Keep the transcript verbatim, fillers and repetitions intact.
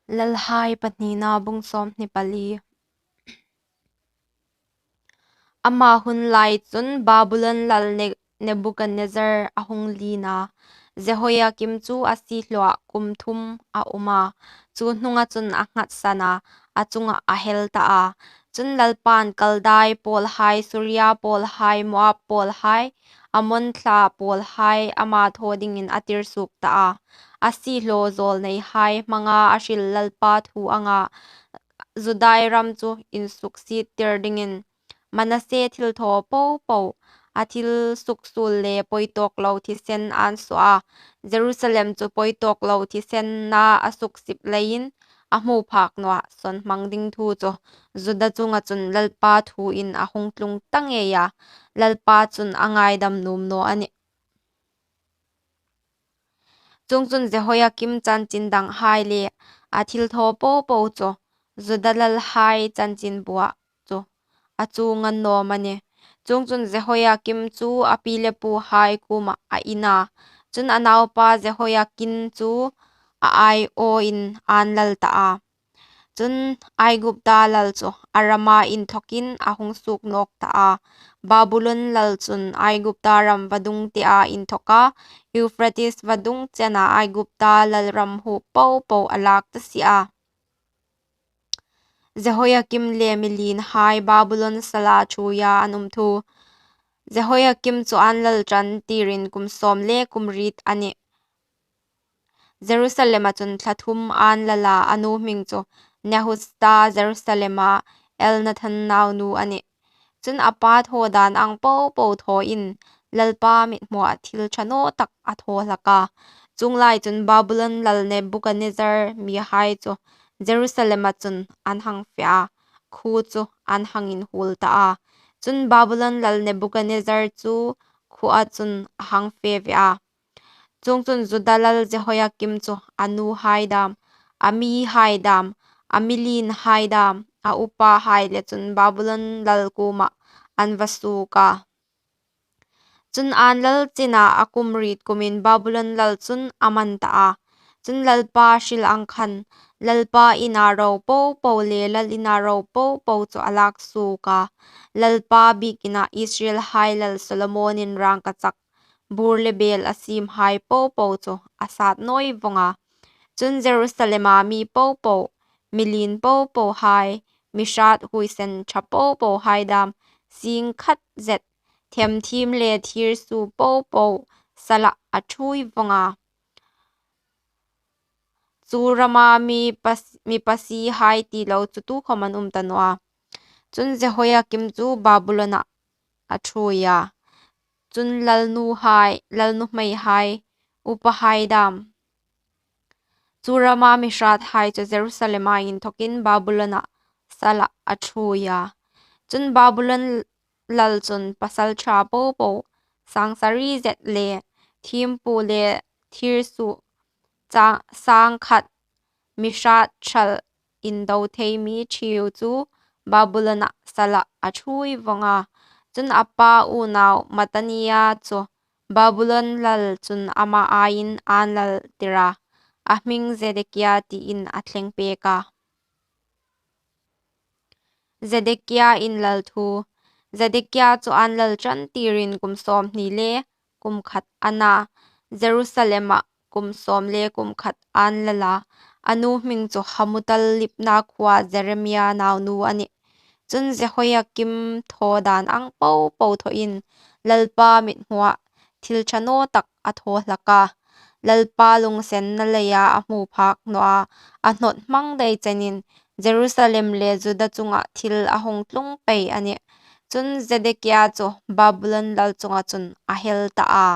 Lalhai pahnina bung sawmhni pali. Ama hun lai chun Babulon lal Ne-, Nebukadnezzar a hung lien a, Jehoiakim chu a siehlawah kum thum a um a, chu hnunga chun a nghatsan a, a chungah a hel ta a. Chun Lalpan Kaldai pawlhai, Suria pawlhai, Moab pawlhai, Ammon thla pawlhai ama thaw dingin a tir suok ta a. A siehlaw zawlneihai hmanga a hril Lalpa thu anga Judai ram chu insuksiettir dingin, Manasse thilthaw popo, a thil suksuol le pawi tawk lo thisen an suo a, Jerusalem chu pawi tawk lo thisena a suksip leiin a hmu phak nawh a sawn hmang ding thu chu Juda chunga chun Lalpa thuin a hung tlung ta ngei a, Lalpa chun a ngaidam nuom naw a nih. Chuongchun Jehoiakim chanchin danghai le a thilthaw popo chu Juda lalhai chanchin bua chu a chuong a nawm a nih. Chuongchun Jehoiakim chu a pi le puhai kuomah a in a, chun a naupa Jehoiakin chu a aiawin an lal ta a. Chun Aigupta lal chu a rama inthawkin a hung suok nawk ta a. Babulon lal chun Aigupta ram vadung tea inthawka Euphrates vadung chena Aigupta lal ram huop popo a lak ta si a. Jehoiakim le mi lienhai Babulon sala ṭhuoia an um thu. Jehoiakim chu an lal ṭan tirin kum sawm le kum riet a nih. Jerusalema chun thla thum an lal a, a nu hming chu Nehusta, Jerusalema Elnathan naunu a nih. Chun a pa thaw dan ang popo thawin Lalpa mithmuah thil ṭha naw tak a thaw hlak a. Chuong lai chun Babulon lal Nebukadnezzar mihai chu Jerusalema chun an hang fe a, khuo chu an hang inhuol ta a. Chun Babulon lal Nebukadnezzar chu khuoa chun a hang fe ve a. Chuongchun Juda lal Jehoiakim chu a nuhai dam, a mihai dam, a mi lienhai dam, a upahai le chun Babulon lal kuomah an va suok a. Chun an lal china a kum riet kumin Babulon lal chun a man ta a. Chun Lalpa hril ang khan, Lalpa ina ro popo le lal ina ro popo chu a lak suok a. Lalpa biekina Israelhai lal Solomonin rangkachak bur le bel a siemhai popo chu a sat nawi vawng a. Chun Jerusalema mi popo, mi lien popohai, mi hrat huoisen ṭha popohai dam, sing khat zet, themthiem le thirsu popo salah a ṭhuoi vawng a. Chu rama mi pas-, mi pasiehai ti lo chu tukhawm an um ta naw a. Chun Jehoiakim chu Babulonah a ṭhuoi a. Chun lalnuhai, lalnuhmeihai, upahai dam, chu rama mi hrathai chu Jerusalema inthawkin Babulonah salah a ṭhuoi a. Chun Babulon lal chun pasalṭha popo, sang sari zet le thiempu le thirsu cha-, sang khat, mi hrat ṭhal indo thei mi ṭhieu chu Babulonah salah a ṭhuoi vawng a. Chun a pa unau Mattania chu Babulon lal chun ama aiin an lal tir a, a hming Zedekia tiin a thleng pek a. Zedekia inlal thu. Zedekia chu an lal ṭan tirin kum sawmhni le kum khat a na, Jerusalema kum sawm le kum khat an lal a. A nu hming chu Hamutal, Libna khuoa Jeremia naunu a nih. Chun Jehoiakim thaw dan ang popo thawin Lalpa mithmuah thil ṭha naw tak a thaw hlak a. Lalpa lungsenna leia a hmu phak naw a, a hnawt hmang dai chenin Jerusalem le Juda chunga thil a hung tlung pei a nih. Chun Zedekia chu Babulon lal chunga chun a hel ta a.